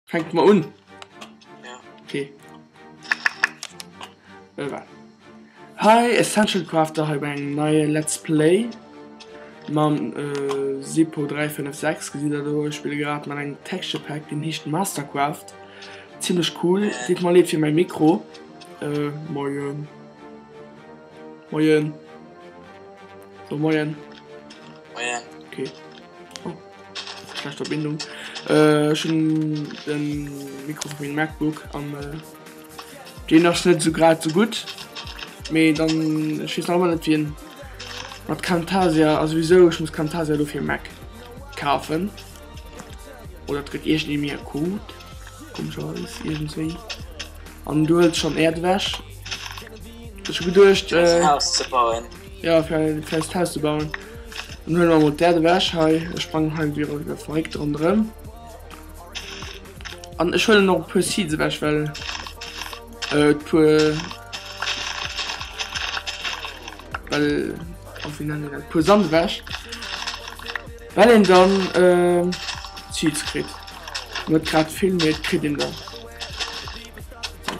Fänke mer un? Ja. Okay. Äh, wat? Hi Essential Crafter hei bei engem neie Let's Play mam äh, Sipo 356 gesitt der do. Ech spille grad mat engem Texture Pack, deen heescht Mastercraft. Zimmlech cool. Deet mer leed fir mäi Mikro. Äh, moien. Moien. So, moien. Moien. Okay. Oh, schlecht Verbindung. Äh, ech hunn den Mikro vu mengem MacBook an äh, deen ass net sou grad sou gutt. Mee dann ech weess nach ëmmer net wien mat Camtasia a souwisou ech muss Camtasia elo fir Mac kafen. Oder et gëtt iergendee mir e Code, komescherweis iergendswéi. An du hëls schonn Äerd ewech. Ech hu geduecht, Fir eis äh, Haus ze bauen. Ja, fir, fir eist Haus ze bauen. Dann huele mer mol d'Äerd ewech hei. Ech sprangen hei wéi e Verréckte ronderëm. An ech huelen och e puer Seeds ewech, well äh, puer well oh, wéi nennen dat? Puer Sand ewech. Well een dann äh, Seeds kritt. Net grad vill, mee et kritt een der.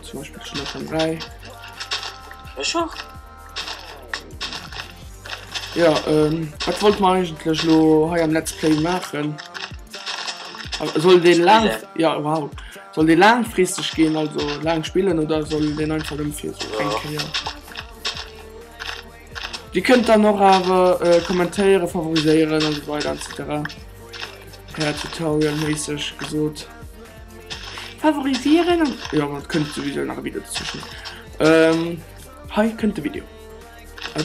Zum Beispill schon der 3. Ech och. Ja, ähm, wat wollt mer eigentlech lo hei am Let's Play maachen? Soll deen laang, ja, wow. Soll dee laangfristeg ginn, also laang spillen oder soll deen einfach nëmme fir sou eng Kéier? Dir kënnt dann och awer äh, kommentéieren, favoriséieren an esou weider etc. Per Tutorial méisseg gesot. Favorisieren an ja, ma et kënnt souwisou nach e Video dozwischen. Ähm, hei kënnt de Video. Äh,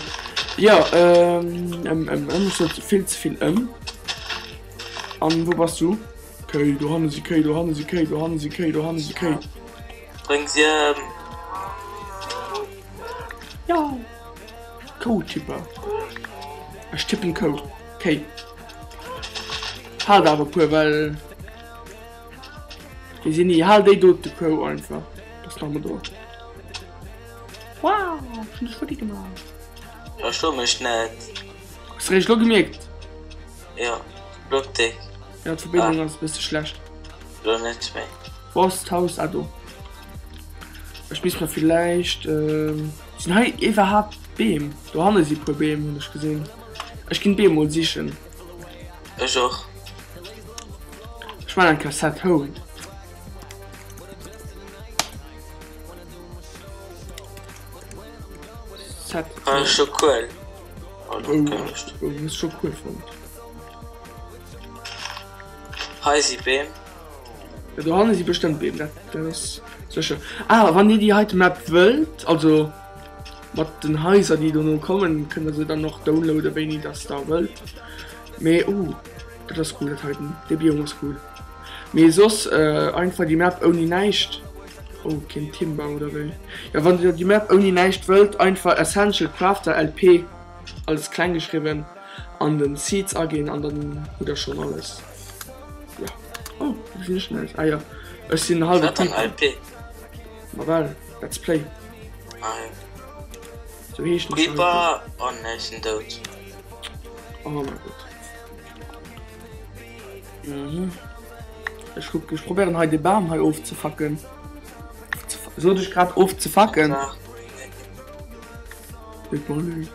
ja, ähm, ëm, ëm, ëm, ech sot vill ze vill ëm. An wou bass du? Kéi, dohanne si Kéi, dohanne si Kéi, dohanne si Kéi, dohanne si Kéi. Bréng si ëm. Ja! Kou-Tipper. Ech tippen Kou. Kéi. Haalt awer e puer, well déi sinn ni. Hal déi dote Kou einfach. Bass nach emol do. Wow, ech hunn dech futti gemaach. Versto mech net. Hues de réischt elo gemierkt? Jo, block déck. Ja, d'Verbindung ass e bësse schlecht. Lo net méi. Wou ass d'Haus? Ah, do. Ech misst mer villäicht. Sinn hei iwwerhaapt Beem? Dohanne si puer Beem, hunn ech gesinn. Ech ginn d'Beem mol sichen. Ech och. Ech man eng Kassett home. Set. Ah, scho cool. Oh, oh, hues scho cool fonnt. Hei si Beem. Ja, do hanne si bestëmmt Beem, dat, dat ass sécher. Ah, wann dir déi heite Map wëllt, also mat den Haiser, déi dono kommen, kënnt der se dann och downloaden, wéini dass der wëllt. Mee, oh, dat ass cool, dat heiten, dee Biom ass cool. Mee soss einfach déi Map ouni näischt. Oh, keen Timber oder wéi? Ja, wann dir déi Map ouni näischt wëllt, einfach Essential Crafter LP, alles kleng geschriwwen, an den Seeds aginn an dann hutt der schonn alles. Ja. Oh, wou sinn ech denn aus? Ah ja, ech sinn hallwe Wat dann Creeper. LP? Ma well, Let's Play. Ah ja. Sou heeschen ech hei. Creeper, oh nee, ech sinn dout. Oh mein Gott. Mhm. Ech kuck, ech probéieren hei de Bam hei ofzefacken. Sot ech grad ofzefacken? Deet mer leed.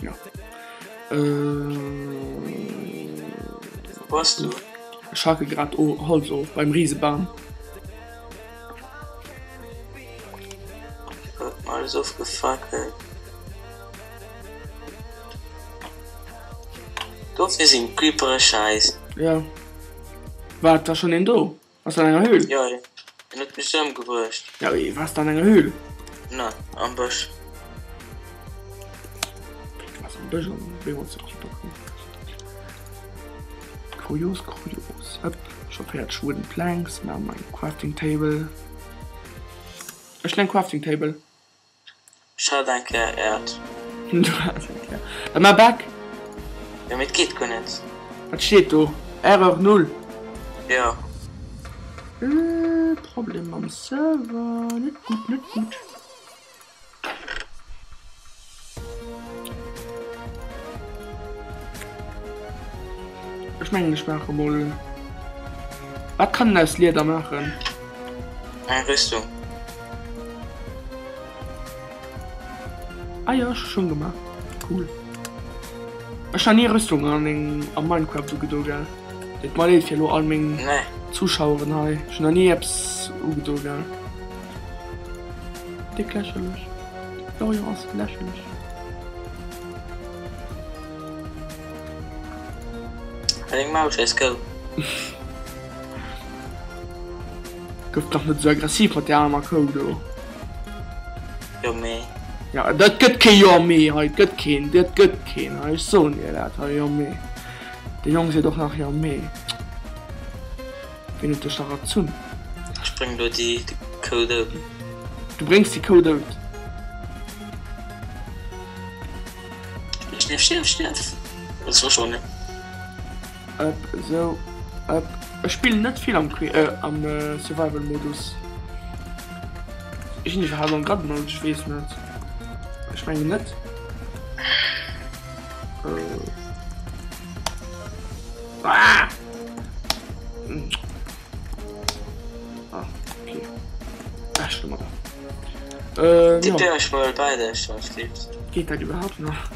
Ja. Äh, Wo bass du? Ech hacke grad Holz of beim Risebam. Huet mer alles ofgefackelt. Dofir sinn Creepere scheiss. Ja. Wat, war schon een do? Ass an enger Höhl? Jo, en huet mech ëmgebruecht. Ja, wéi, waars de an enger Höhl? Ne, am Bësch. Du waars am Bësch an op eemol ass de Creeper komm. Kurios, kurios. Hëpp, scho 40 wooden planks. Maache mer eng Crafting Table. Ech hunn eng Crafting Table. Ech hat eng Kéier Äerd. Du has eng Kéier. Da mar back! Jo mee et geet guer net. Wat steet do? Erreur 0. Jo. Äh, Problem mam Server. Net gutt, net gutt. Ech mengen ech maache mol. Wat kann een aus Lieder maachen? Eng Rüstung. Ah jo, ech hu schonn gemaach. Cool. Ech han ni Rüstung an eng am Minecraft ugedo gell. Deet mer leed fir elo all meng Nee. Zuschaueren hei. Ech hun nach ni eppes ugedo gell. Déck lächerlech. Florian ass lächerlech. Deng Maus ass goud. Gëff dach net esou aggressiv mat där aarmer Kou do. Jo mee. Ja dat gëtt kee jo mee hei, et gëtt keen, dat gëtt keen hei, ech soen dir dat hei, jo mee. De Jong seet och nach jo mee. Ween huet dech dach erzunn? Ech bréng lo déi Kou dout. Du bréngs déi Kou dout? Stierf, stierf, stierf! Dat war schon. Ëpp, esou, ëpp. Ech spillen net vill am Que äh, am äh, Survival Modus. Ech sinn iwwerhaapt am God Mode, ech weess net. Ech mengen net. Äh. Ah! Ah, okay. Ah, schon mal. Äh, Tipp ja. ech mol bei dech, wann es lieft. Geht dat überhaupt nach?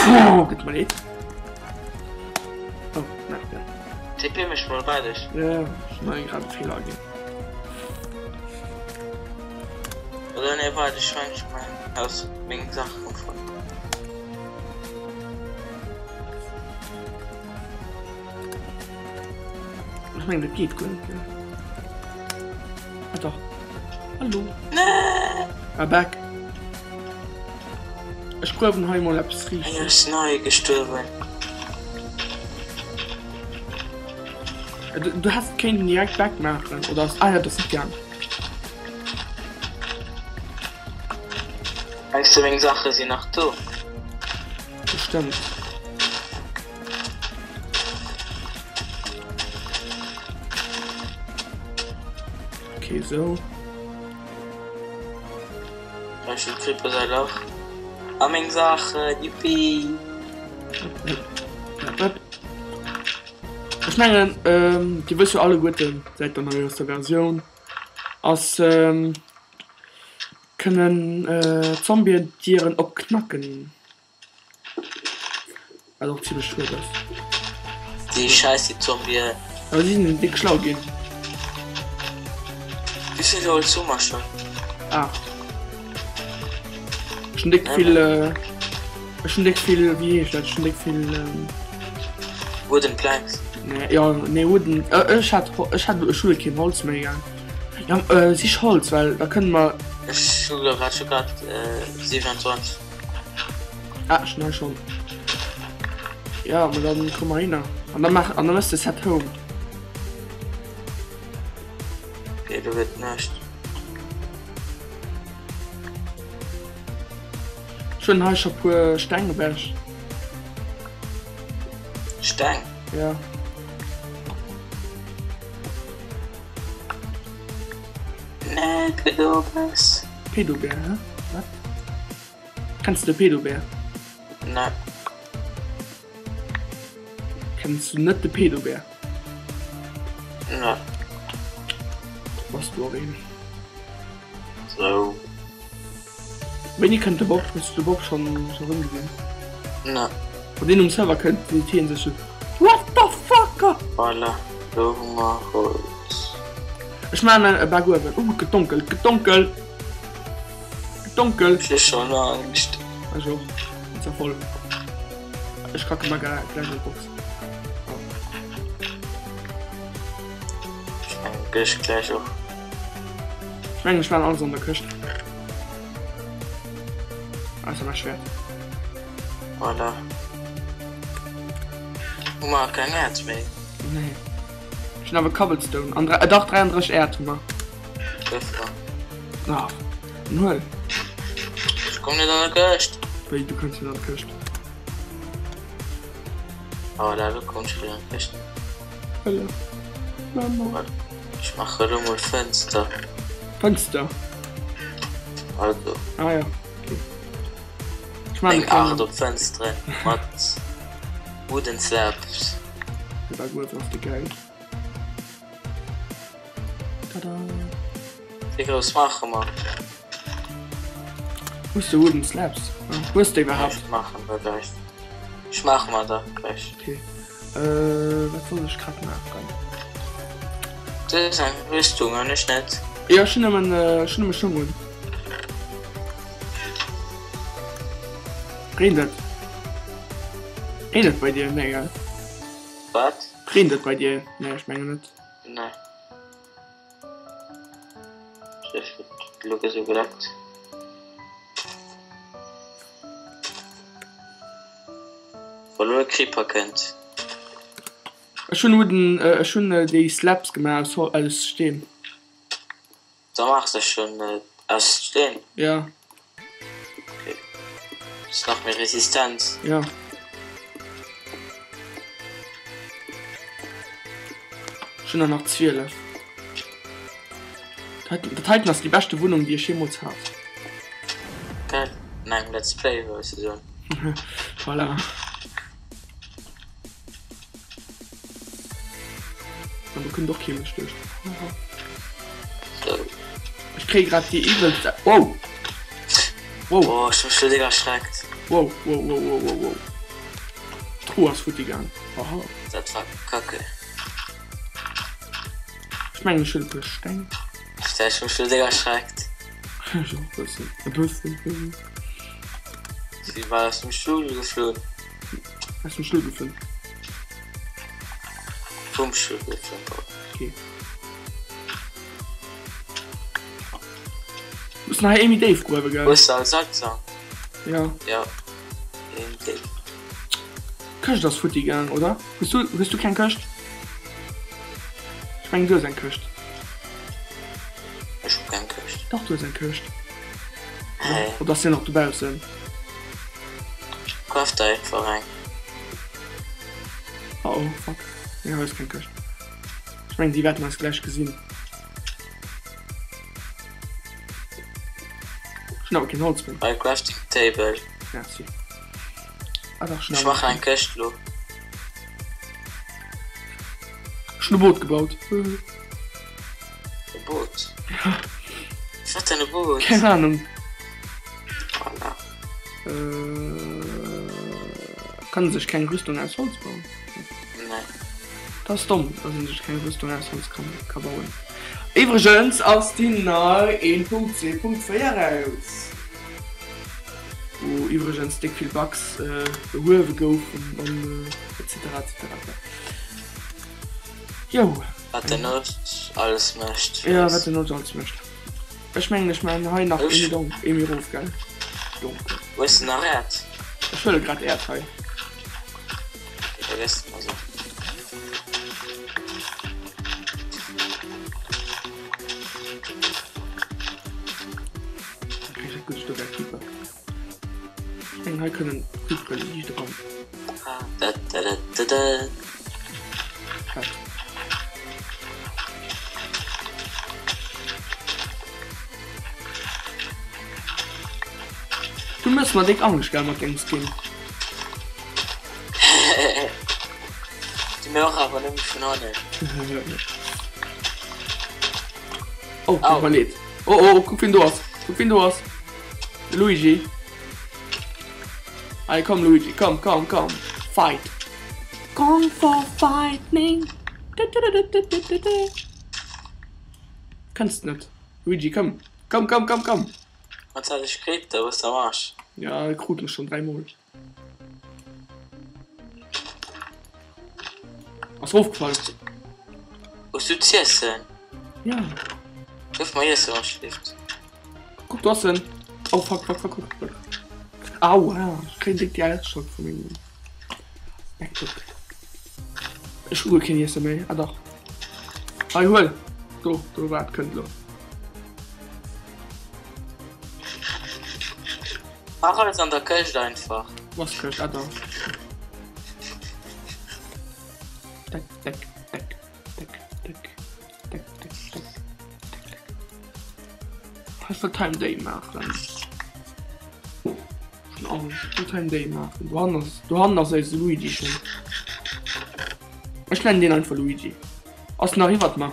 Oh, gëtt mer leed. Oh, nein, ja. Tipp mech mol bei dech. Ja, ich mein gerade Fehler ginn. Oder nee, warte, ich mein, ich mein Haus, meng Sachen voll. Ech mengen dat geet guer net gell? Ah dach. Hallo. Nee. Ah back. Ech gruewen hei mol eppes Eng riicht. ass nei gestuerwen. Du, du häss kéinten direkt back maachen oder ass ah ja dat ass net gaang. Mengs du meng Sache sinn nach do? Bestëmmt. Okay, so. Ech hunn Creeper säi Lach a meng Saachen, Yippie! Ech mengen, ähm, Dir wësst jo alleguerten, säit der neiester Versioun ass, ähm, kënnen Zombien d'Dieren opknacken. Wat och zimmlech schued ass. Déi Schäiss, déi Zombien. Awer si sinn déck schlau ginn. Wéi vill Holz hu mer schonn? 8. Ech hunn déck vill, ech hunn déck vill, wéi heescht dat, ech hunn déck vill. Wooden Planks. Nee, jo, nee, wooden, ech hat, ech hat, ech hu jo keen Holz méi, gell. Ja, sich Holz, well da kënne mer. Ech hu grad, ech hu grad 27. Ah, schnell schon. Ja, aber dann komm mal hin. An dann mach, an dann ist das Set Home. Okay, du wird nicht. Schon hei schon puer Steng weg. Steng? Ja. Nee, Pedobes. Pedobär, hä? Wat? Kenns de Pedobär? Nee. Kenns du net de Pedobär? Nee. Bass du och een? Sou. Wéini kënnt de Bob? Hues du de Bob schonn erëmgesinn? Nee. Wann deen um Server kënnt, seet hien sech sou, What the fuck? Voilà, do hu mer Holz. Ech maachen e Baguewen. Oh, et gëtt donkel, et gëtt donkel! Donkel. Ech hu schon Angscht. Ech och. Et ass voll. Ech kacke mal gleich an d'Box. Ech mengen ech gleich och. Ech mengen ech maan alles an der Këscht. Ausser mäi Schwert. Voilà. Hu mer keng Äerd méi? Nee. Ech hunn awer Cobblestone an dach 33 Äerd hu mer. Gëff mer. Ah, dann huel. Ech komm net an der Këscht. Wéi, du kënns net an d'Këscht? Oh, da lo komm ech an d'Këscht. Hëllef. Mama. Ech maache lo mol Fënster. Fënster? Also. Ah ja, okay. Ech maachen Deng Aart op Fënsteren mat wooden slabs. De Baguette ass de geil. Tada! Wéi grouss maache mer? Hues de wooden slabs? Hues de iwwerhaapt? Ech maachen der gläich. Ech maache mer der gläich. Okay. Äh, wat wollt ech grad maachen? Du hues eng Rüstung an ech net. Jo, ech hunn nëmmen, ech hunn nëmme Schong un. Reent et? Reent et bei dir? Nee, gell? Wat? Reent et bei dir? Nee, ech mengen net. Nee. Ech huet elo esou geleckt. Wa lo e Creeper kënnt. Ech hunn wooden, ech hunn déi Slabs gemaach aus aus Steen. Da maach se schon aus Steen? Ja. Okay. Ass nach méi resistent. Ja. Ech hunn der nach 12. Dat heiten ass déi beschte Wunnung déi ech jeemools hat. Geil, an engem Let's Play wëlls de soen. Voilà. An do kënnt och kee Mënsch duerch. So. Ech kréie grad déi iwwelst. Wow! Wow! Oh, ech hu mech lo déck erschreckt. Wow, wow, wow, wow, wow, wow. D'Truh ass futti gaang. Aha. Dat war kacke. Ech mengen ech huelen e puer Steng. Ech hu mech lo déck erschreckt. Ech och e bëssen. E bëssen, bëssen. Si war aus dem Stull geflunn. Aus dem Stull geflunn. Vum Stull geflunn. Okay. Mussen hei ee méi déif gruewe gell? Hues de all Salzer? Ja. Ja. Een déif. D'Këscht ass futti gaang, oder? Hues du, hues du keng Këscht? Ech mengen du hues eng Këscht. Ech hu keng Këscht. Dach du hues eng Këscht. Hä? Oder ass déi nach dobaussen? Kaf der einfach eng. Oh oh, fuck. Nee, hei ass keng Këscht. Ech mengen déi wäerten eis gläich gesinn. Ech hunn awer keen Holz méi. Hei Crafting Table. Merci. Ah dach, Ech maachen eng Këscht lo. Ech hunn e Boot gebaut. E Boot? Wat denn e Boot? Keng Ahnung. Voilà. Äh, kann sech keng Rüstung aus Holz bauen? Nee. Dat ass domm, dass een sech keng Rüstung aus Holz kann, ka bauen. Iwwregens ass déi nei 1.2.4 eraus. Wou iwwregens déck vill Bugs äh, behuewe goufen an äh, etc. etc. Jo. Wat den Notch alles mécht. Ja, wat den Notch alles mécht. Ech mengen, ech maachen hei nach ee Donk, ee méi rof, gell? Donk. Hues de nach Äerd? Ech huele grad Äerd hei. Okay, da gëss de mer se. Okay, dat gutt, do wär Creeper. Ech mengen hei kënnen Creepere liicht eran. Da, da, da, da, da. Wat? Du mëss mer déck Angscht gell mat dengem Skin. Du mir och awer nëmme vun hannen. Oh, tut mer leed. Oh oh, kuck wien do ass. Kuck wien do ass. De Luigi. Allez, komm Luigi, komm, komm, komm. Fight. Gone for fighting. Kënns net. Luigi, komm. Komm, komm, komm, komm. Wat hat ech kritt? Da wëss am Arsch. Ja, krut mech schon dräimol. Ass rofgefall. Hues du z'iessen? Ja. Gëff mer Iessen wann schlift. Kuck do ass en. Oh fuck fuck fuck fuck fuck. Aua, ech kréien déck déi Herzschock vu mengem MacBook. Ech hu guer keen Iesse méi. Ah dach. Hei huel. Do, do waart kënnt lo. Mach alles an der Këscht einfach. Was Këscht? Ah da. Deck, deck, deck, deck, deck, deck, deck, deck, deck, deck. Ech wëll Time Day maachen. Oh, ech wollt hei déi maachen. Do hannen ass, do hannen ass eise Luigi schonn. Ech nennen deen einfach Luigi. Ass nach iwwert mer.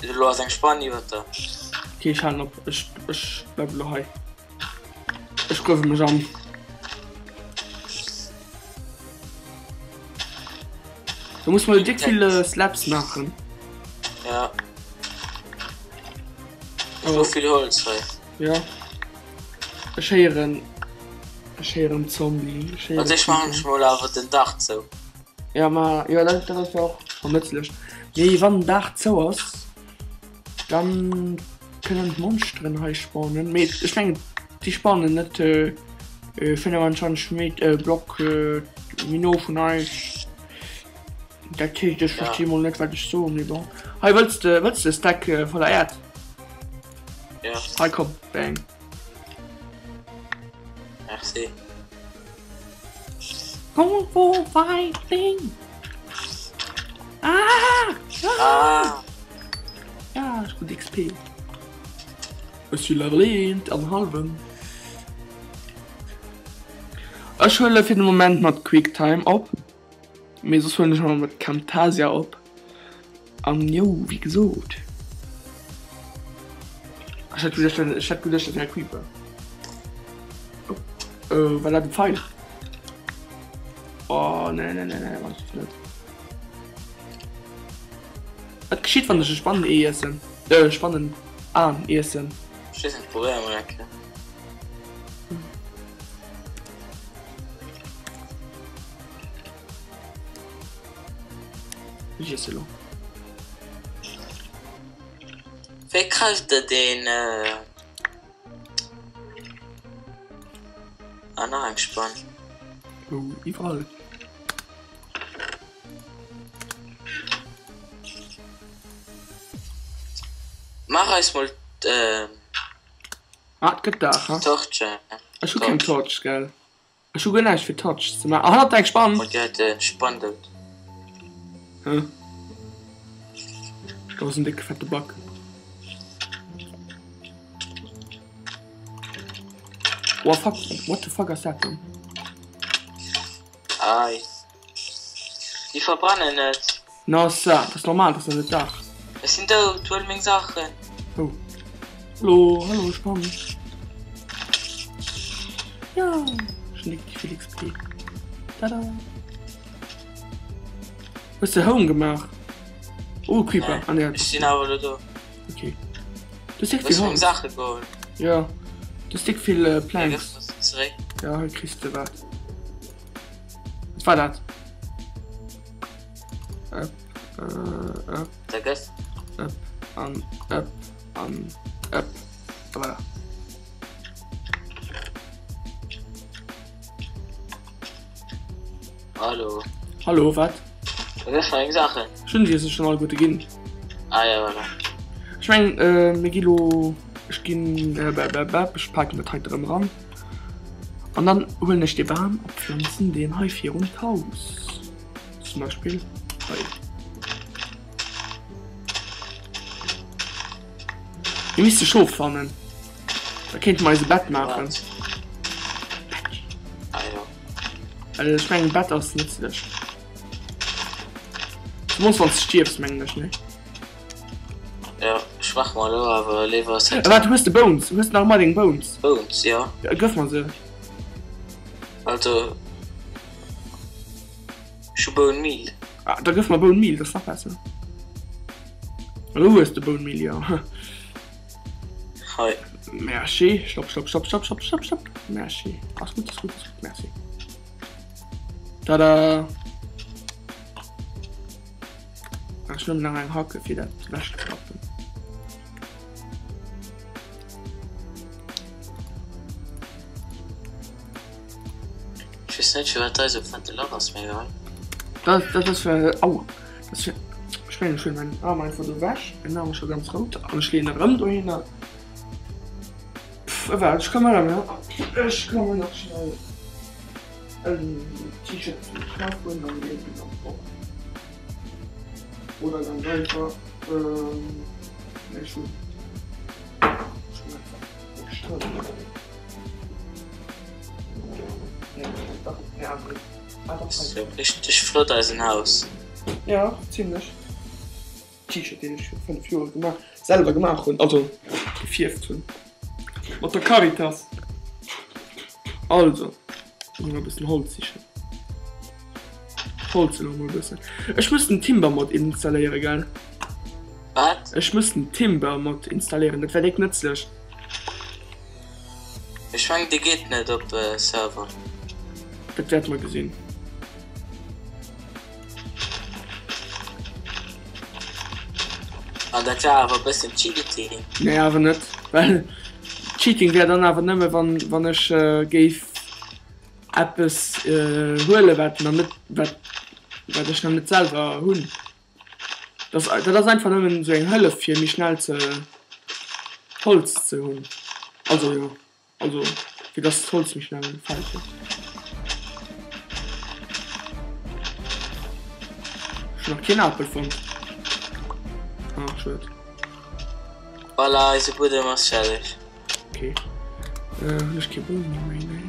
Elo ass eng Spann iwwert der. Okay, ech halen op. Ech, ech bleif elo hei. Ech gruewe mech an. Do muss man dick vill äh, Slabs maachen. Ja. Oh. So vill Holz hei. Ja. Ech héieren ech héieren Zombie. Ech héieren Also ech machen ech mol awer den Dach zou. Ja ma ja dat, dat ass och vermëtzlech. Mee wann den Daach zou ass, dann kënnen d'Monsteren hei spawnen. Mee ech mengen déi spawnen net äh, 25 Met äh, Block äh, méi no vun eis. Dat heescht ech versti mol net wat ech soen, mee bon. Hei wëlls de wëlls de e Stack äh, voller Äerd? Ja. Hei komm, bang. Merci. Kung Fu Fighting! Ah! Ah! Ah! Ja, ech krut XP. Ech si Level 1 an halwen. Ech huele fir de Moment mat Quicktime op. Mee soss huelen ech ëmmer mat Camtasia op. An jo, wéi gesot. Ech hat geduecht, ech hat geduecht, dat wär e Creeper. Oh, äh, war dat e Pfeil? Oh, nee, nee, nee, nee, mach ich net. Wat geschitt, wann ech e Spannen-Ee iessen? Äh, Spannen-Aen iessen? Ech weess net, probéier mol eng Kéier. Ech iesse lo. Wéi kreift der deen Ah nach eng Spann. Oh, iwwerall. Maach eis mol Ah, et gëtt Dag, ha? Torche. Ech hu keng Torch, gell? Ech hu guer näischt fir Torch ze maachen. Ah, hannert eng Spann! Und dir huet den Spann dout. Hä? Do ass en décke fette Bug. Oh fuck, what the fuck ass dat dann? Ei. Déi verbrennen net. Na ass dat ass normal, dat ass net Dag. Ech sinn dout, huel meng Saachen. Oh. Hallo, hallo Spann. Ja, schon dick vill XP. Tada. Hues de Home gemaach? Oh, Creeper. Ah, nee, Ech sinn awer elo do. Okay. Du hues dick vill Meng Saache geholl. Ja. Du hues dick vill äh, Planks. Ja, hei kriss de wat. Wat war dat? Up, äh, up. Da gëss. Up, an, up, an, up. Voilà. Hallo. Hallo, wat? Da gëss meng Saachen. Ech hunn dir se schon alleguerte ginn. Ah ja, voilà. Ech meng, äh, mir gi lo, ech ginn, äh, ech paken dat heite rëm eran. An dann huelen ech dee Bam a pflanzen deen hei virun d'Haus. Zum Beispill hei. Mir misste Schof fannen. Da kéinte mer eis e Bett maachen. Ah jo. Well ech mengen Bett ass nëtzlech. Zemools wann s de stierfs, mengen ech, ne? Ja, ech mach mer elo awer léiwer Set. Waart, hues de Bones? Hues de nach ëmmer deng Bones? Bones, jo. Ja, gëff mer se. Also, ech hu Bone Meal. Ah, da gëff mer Bone Meal, dat ass nach besser. Elo hues de Bone Meal, jo. Hei. Merci. Stopp, stopp, stopp, stopp, stopp, stopp, stopp. Merci. Ass gutt, ass gutt, ass gutt. Merci. Tada! Ech nëmmen nach eng Hacke fir dat wech ze klappen. Ech weess net firwat hei sou fette Lach ass, mee egal. Dat dat ass fir au dat ass fir ech mengen ech huelen mäin Arm einfach do wech, mäin Arm ass scho ganz rout an ech leeën erëm dohinner. Pff ewell ech kommen erëm jo ech kommen nach schnell en T-Shirt kafen an deen dann och. Oder ganz einfach ähm, nee, ech hunn ech hunn einfach eng Strëmp. Ass jo richteg flott eisen Haus. Ja zimlech. T-Shirt deen ech vir 5 Joer gemaach selwer gemaach hunn, also gefierft hunn mat der Caritas. Also gi mer e bëssen Holz sichen. Holzen mer mol e bëssen. Ech muss den Timber Mod installéiere gell? Wat? Ech muss den Timber Mod installéieren, dat wär déck nëtzlech. Ech mengen dee geet net op Server. Dat wäerte mer gesinn. An dat war awer e bëssen Cheating. Nee awer net, well Cheating wär dann awer nëmme wann wann ech géif eppes huele wat nach net wat wat ech nach net selwer hunn. Dat dat ass einfach nëmmen esou eng Hëllef fir méi schnell ze Holz ze hunn. Also jo. Also fir dass d'Holz méi schnell fällt gëtt. Ech hunn nach keen Apel fonnt. Ah, schued. Voilà, eise Buedem ass fäerdeg. Okay. Äh, hunn ech kee Boom méi? Nee.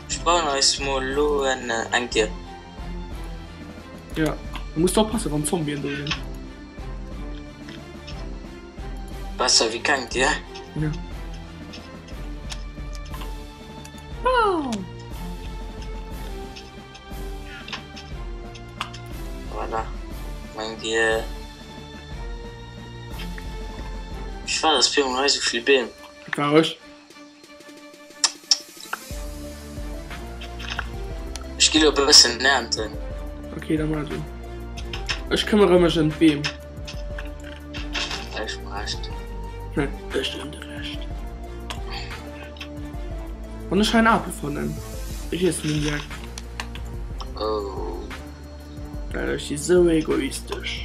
Ech bauen eis mol lo en, eng Dier. Ja, du musst oppassen, wann Zombien do sinn. Besser wéi keng Dier. Ja. Oh. Voilà. Meng Dier. Ech war das Beem hei so vill Beem. War ech. Ech gi lo e bëssen ernten. Ok, da mar du. Ech këmmere mech ëm d'Beem. Ech hu Recht. Ech ëm de Rescht. Wann ech hei en Apel fannen, ech iessen en direkt. Oh. Well ech si sou egoistesch.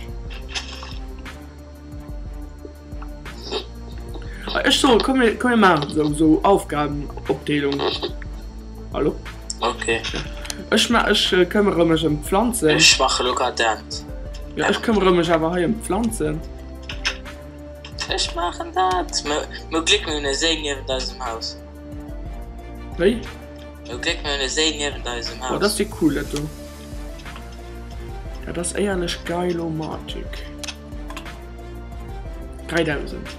Ech soll komm mir komm mir maachen esou esou Aufgabenopdeelung. Hallo? Okay. Ech ma ech këmmere mech ëm d'Pflanzen. Ech maache lo grad dat. Ja ech këmmere mech awer hei ëm d'Pflanzen. Ech maachen dat. Mir hu Gléck mir hunn e Séi niewent eisem Haus. Wéi? Mir hu Gléck mir hunn e Séi niewent eisem Haus. Oh dat ass jo cool dat do. Dat ass éierlech geilomatic. 3000.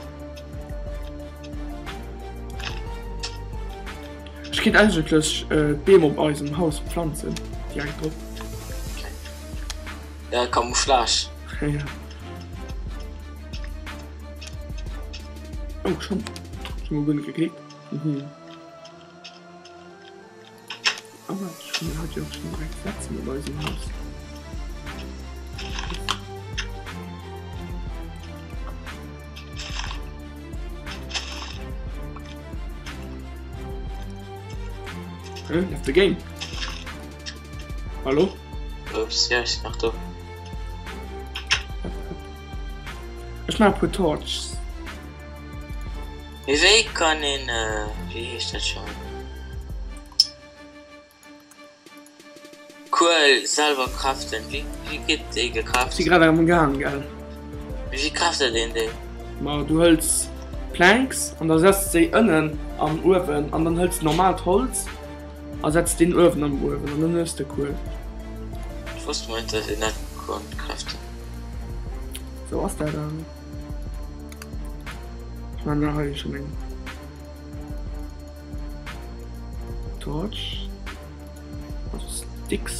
Ech kéint eigentlech d'Beem op eisem Haus pflanzen, direkt drop. Ja, Camouflage. Ja. Oh, schon. Schon mal guer net geklickt. Mhm. Aber ech hunn haut jo och schon direkt Platzen op eisem Haus. Hä? Left the game. Hallo? Ups, ja, ech sinn nach do. Ech maache puer Torches. Mee wéi kann een, wéi heescht dat schon? Kuel selwer craften, wéi wéi gëtt déi gecraft? Si grad am gaang gell. Mee wéi craftet een déi? Ma du hëls Planks an da setz déi ënnen am Uewen an dann hëls normaalt Holz a setz deen uewen am Uewen an dann hues de Kuel. Ech wosst mol net dat een dat konnt craften. Sou ass dat awer. Ech man da hei schon eng Torch. Also Sticks.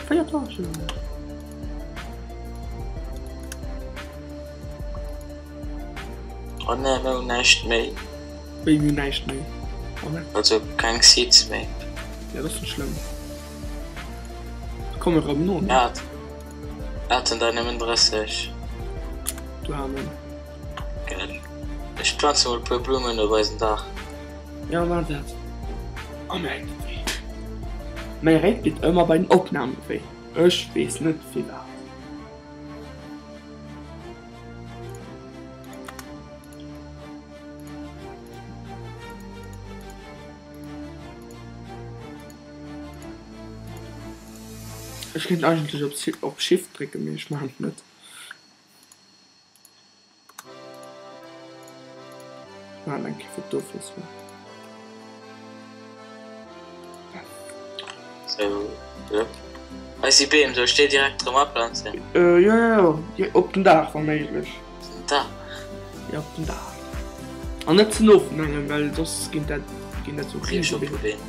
Véier Torchen. Oh nee, mir hunn näischt méi. Wéi mir hunn näischt méi? Oh nee. Also keng Seeds méi. Ja, dat ass net schlëmm. Komm erëm no, ne? Hat. Haten der nëmmen 30. Du Amen. Gell. Ech planze mol e puer Blummen op eisen Daach. Ja, maach dat. Oh mäi Réck deet wéi. Mäi Réck deet ëmmer bei den Opnamen wéi. Ech weess net firwat. Ech kéint eigentlech op Shift drécken, mee ech maachen et net. Maachen eng Kéier fir d'Ofwiesslung. Sou, yep. Hei si Beem, soll ech déi direkt erëm aplanzen? Jo, jo, jo, op den Daach wa méiglech. Den Daach? Jo, op den Daach. An net ze no vun engem, well soss ginn dat, ginn dat sou Risebeem.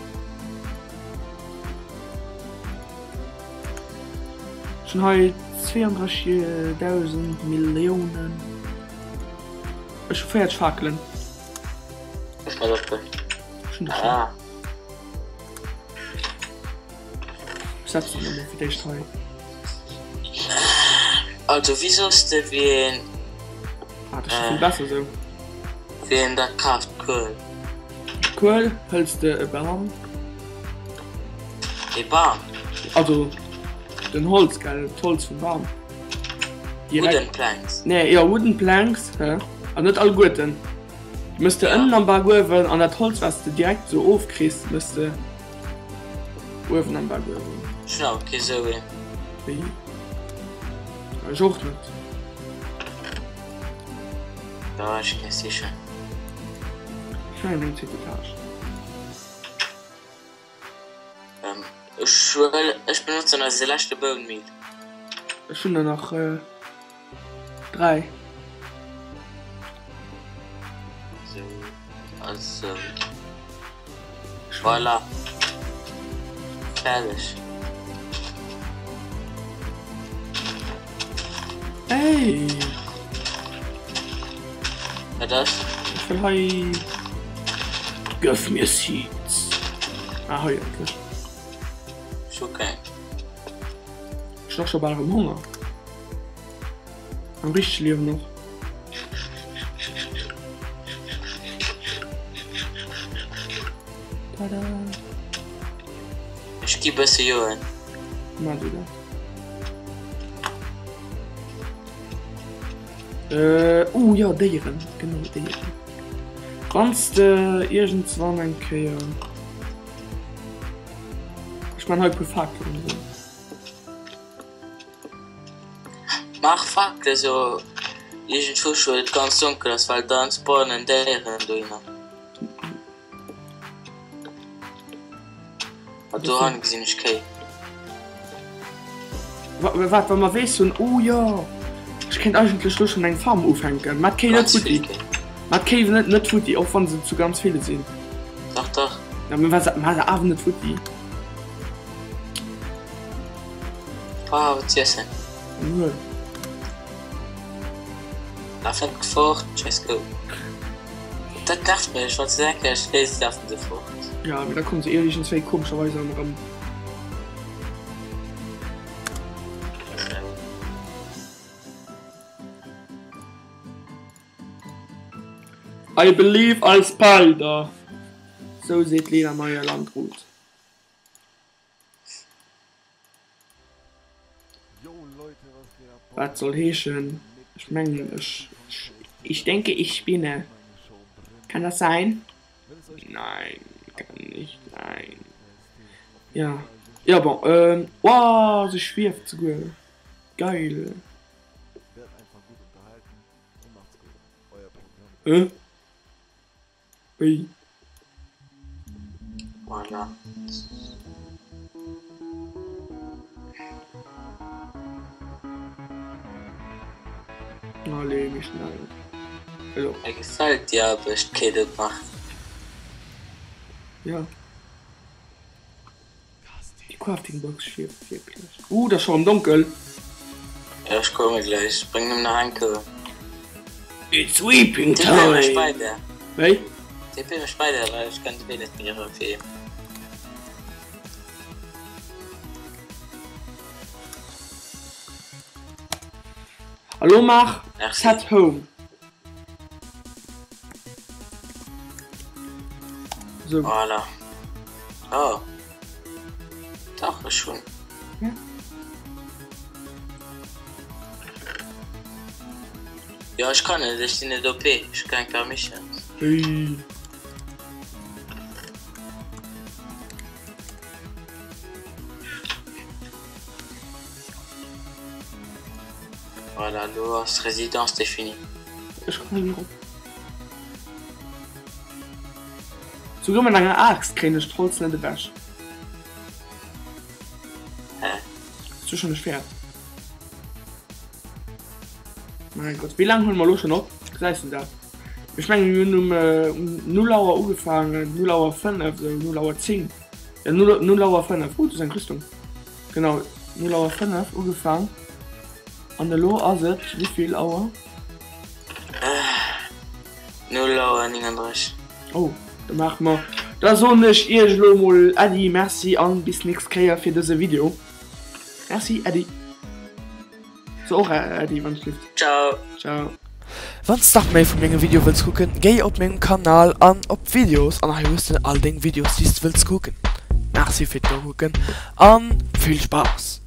Ech hunn hei 32.000 Milliounen. Ech hu 40 Fakelen. Ech mat op. Ech hunn der schon. Ech setzen emol fir d'éischt hei. Also wéi soss de wéi een. Ah, dat ass scho vill besser esou. Wéi een dat kaaft, d'Kuel. D'Kuel hëls de e Bam. E Bam? Also den Holz, gell, d'Holz vum Bam. Direkt. Wooden Planks. Nee, jo, Wooden Planks, hä? An net alleguerten. Mëss de ënnen am Baguewen an dat Holz wat s de direkt sou ofkriss mëss de uewen am Baguewen. Ech hunn awer kee sou een. Wéi? Ech och net. Da ech kee sichen. Ech mengen eng zweet Etage. Ech huel, ech benotzen eise leschte Bone Meal. Ech hunn der nach 3. Sou, also voilà, fäerdeg. Ey! Wat ass? Ech wëll hei. Gëff mir Seeds. Ah, hei endlech. Ech hu keng. Ech hunn och scho bal erëm Honger. Am richtege Liewen och. Tada! Ech gi bësse joen. Maach du dat. Äh, oh jo, Déieren, genau, Déieren. Wanns de iergendswann eng Kéier, ech man hei e puer Fakelen esou. Maach Fakelen esou iergendwou, wou et ganz donkel ass, well dann spawnen Déieren dohinner. Ah, dohan gesinn ech Kéi. Wat, wa mer Weess hunn? Oh jo! Ech kéint eigentlech lo schonn eng Farm ufänken. Mä d'Kéi net futti. Mä d'Kéi net net futti, och wann se zu ganz ville sinn. Dach, dach. Ja, mä se mä se awer net futti. Ah, wat z'iessen. Dann huel. Lafen fort, scheiss Kou. Dat nervt mech, wann se denken ech léise lafen se fort. Ja, mee da kommen se iergendswéi komescherweis erëm erëm. I believe I spider! Sou seet d'Lena Meyer-Landrut. Wat soll heeschen, ech mengen ech, ich denke ich spinne. Kann das sein? Nein, kann nicht sein. Ja, ja bon, ähm, wow, se schwieft souguer. Geil. Äh? Wéi? Voilà. Allez, méi schnell. Elo. Mir gefält déi Aarbecht, d'Kéi dat macht. Ja. Déi Crafting Box schwieft wierklech. Uh, dat ass scho rem donkel. Jo, ech komme gläich. Bréng nëmmen nach eng Kou. It's weeping TP mech time! bei der. Wéi? TP mech bei der, well ech kann de Wee net méi erëm fir heem. A lo maach Merci. Set Home. So. Voilà. Oh. Dach, ech hunn. Ja. Jo, ech kann net, ech sinn net OP, ech hu keng Permissions. Hey. Voilà, lo ass Résidence définie. Ech kommen erop. Souguer mat enger Aaxt kréien ech d'Holz net ewech. Hä? Hues du schon e Schwert? Mein Gott, wéi laang huele mer elo schon op? Gesäis du dat? Ech mengen mir hunn um 0 Auer ugefaangen, 0 Auer 5, esou 0 Auer 10, ja 0, 0 Auer 5, oh do ass eng Rüstung, genau 0 Auer 5 ugefaang an elo ass et wéivill Auer? 0 Auer 39. Oh, da maache mer, da soen ech iech elo emol Äddi, Merci an bis nächst Kéier fir dëse Video. Merci, Äddi. So och Äddi, wann et leeft. Ciao. Ciao. Wanns de nach méi vu mengem Video wëlls kucken, géi op mengem Kanal an op Videos an hei hues de all deng Videos déi s de wëlls kucken. Merci fir d'Nokucken an vill Spaass!